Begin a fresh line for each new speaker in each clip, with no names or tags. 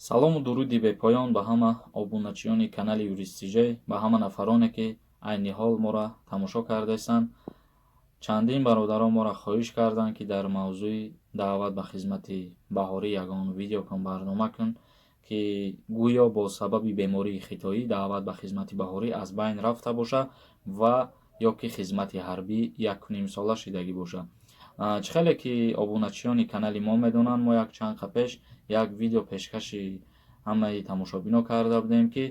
Салому дуруди бепоён ба ҳама обуначиёни канали Юристиҷей, ба ҳама нафароне, ки айни ҳол моро тамошо кардаистанд. Чандин бародарон моро хоҳиш карданд, ки дар мавзӯи даъват ба хизмати баҳорӣ ягон видео кун, барнома кун, ки гӯё бо сабаби бемории хитоӣ даъват ба хизмати баҳорӣ аз байн рафта боша ва ё ки хизмати ҳарбӣ якунимсола шидагӣ боша. Чӣ хеле ки обуначиёни канали мо медонанд, мо як чанд қа пеш як видео пешкаши ҳамаи тамошобино карда будем, ки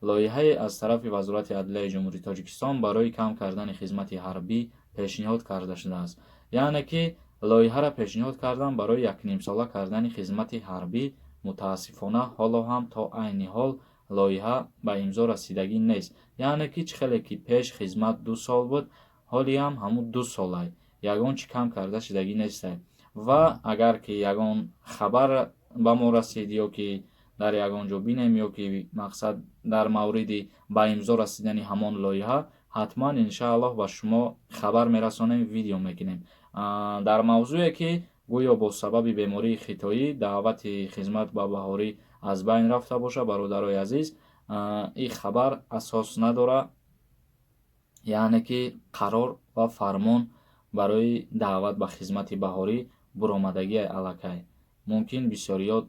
лоиҳае аз тарафи Вазорати адлияи Ҷумҳурии Тоҷикистон барои кам кардани хизмати ҳарбӣ пешниҳод карда шудааст. Яъне ки лоиҳаро пешниҳод кардан барои якнимсола кардани хизмати ҳарбӣ. Мутаассифона, ҳоло ҳам то айни ҳол лоиҳа ба имзо расидагӣ нест. Яъне ки чӣ хеле ки пеш хизмат 2 сол буд, ҳолиам ҳамун 2 солай, ягон чӣ кам карда шидагӣ нестай. Ва агар ки ягон хабар ба мо расид ё ки дар ягон ҷо бинем, ё ки мақсад дар мавриди ба имзо расидани ҳамон лоиҳа, ҳатман, иншааллоҳ, ба шумо хабар мерасонем, видео мекунем. Дар мавзӯе ки гӯё бо сабаби бемории хитоӣ даъвати хизмат ба баҳорӣ аз байн рафта боша, бародарои азиз, ин хабар асос надорад. Яъне ки қарор ва фармон барои даъват ба хизмати баҳорӣ буромадагии аллакай. Мумкин, бисёриёт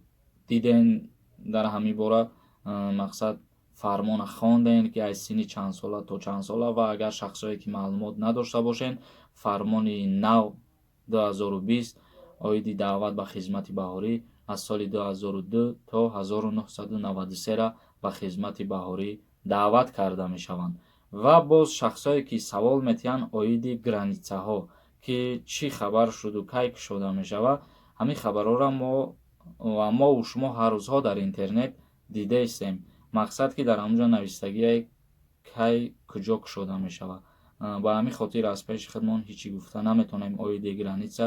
диден дар ҳамин бора, мақсад, фармона хонден, ки аз синни чанд сола то чанд сола. Ва агар шахсое ки маълумот надошта бошен, фармони нав 2020 оиди даъват ба хизмати баҳорӣ аз соли 2002 то 1993 ба хизмати баҳорӣ даъват карда мешаванд. Ва боз шахсое ки савол метиҳанд оиди границаҳо, ки чӣ хабар шуду кай кушода мешавад, ҳамин хабарҳоро мо ва мову шумо ҳар рӯзҳо дар интернет дидаистем. Мақсад, ки дар ҳамонҷо навистагие, кай куҷо кушода мешавад. Ба ҳамин хотир аз пеши худмон ҳечи гуфта наметонем оиди граница.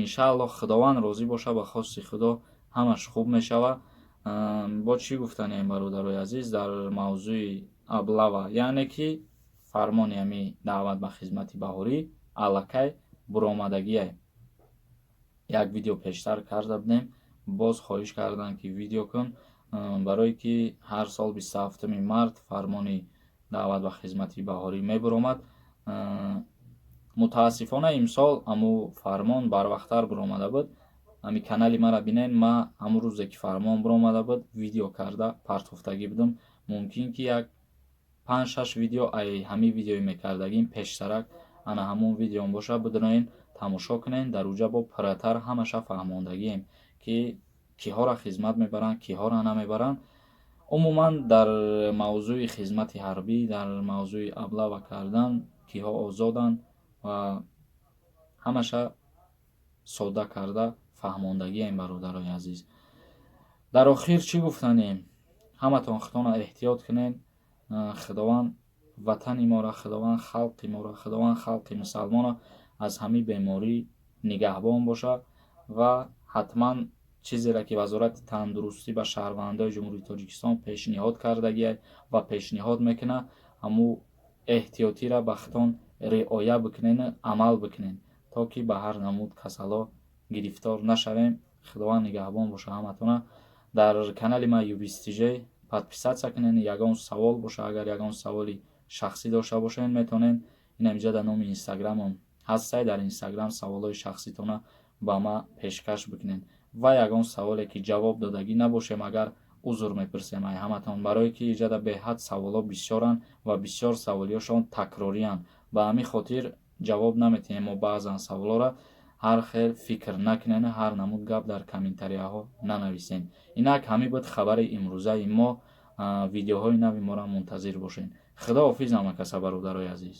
Иншааллоҳ, Худованд розӣ боша, ба хости Худо ҳамаш хуб мешавад. Бо чӣ гуфтанем, бародарои азиз, дар мавзӯи облава, яъне ки фармони ҳами даъват ба хизмати баҳорӣ аллакай буромадагие. Як видео пештар карда будем, боз хоҳиш карданд, ки видео кун, барое ки ҳар сол 27-уми март фармони даъват ба хизмати баҳорӣ мебуромад. Мутаассифона, имсол ҳамун фармон барвақттар буромада буд. Ҳами канали мара бинен, ма ҳамун рӯзе ки фармон буромада буд, видео карда партофтагӣ будам. Мумкин, ки як панҷ шаш видео ай ҳамин видеои мекардагим пештарак ана ҳамун видеом боша, бидроен, тамошо кунен. Дар уҷа бо пурратар ҳамаша фаҳмондагием, ки киҳоро хизмат мебаранд, киҳоро намебаранд, умуман дар мавзӯи хизмати ҳарбӣ, дар мавзӯи облава кардан, киҳо озоданд ва ҳамаша содда карда фаҳмондагием. Бародарои азиз, дар охир чӣ гуфтанем? Ҳаматон худтона эҳтиёт кунед. Худованд ватани моро, Худованд халқи моро, Худованд халқи мусалмонро аз ҳамин беморӣ нигаҳбон бошад. Ва ҳатман чизеро ки Вазорати тандурустӣ ба шаҳрвандои Ҷумҳурии Тоҷикистон пешниҳод кардагиай ва пешниҳод мекунад, ҳамун эҳтиётиро ба худтон риоя бикунену амал бикунед, то ки ба ҳар намуд касало гирифтор нашавем. Худованд нигаҳбон боша ҳаматона. Дар канали ма Юристиҷ подписаться кунед. Ягон савол боша, агар ягон саволи шахсӣ дошта бошед, метавонед, инамиҷа дар номи Инстаграмам ҳастай, дар Инстаграм саволҳои шахситона ба ма пешкаш бикунед. Ва ягон саволе ки ҷавоб додагӣ набошем агар, узр мепурсем ай ҳаматон, барое ки иҷада беҳад саволҳо бисёранд ва бисёр саволиҳошон такрориянд. Ба ҳамин хотир ҷавоб наметиҳем мо баъзан саволҳоро. Ҳар хел фикр накунед, ҳар намуд гап дар комментарияҳо нанависед. Инак, ҳамин буд хабари имрӯзаи мо. Видеоҳои нави моро мунтазир бошед. Худо ҳофиз ҳама каса, бародарои азиз.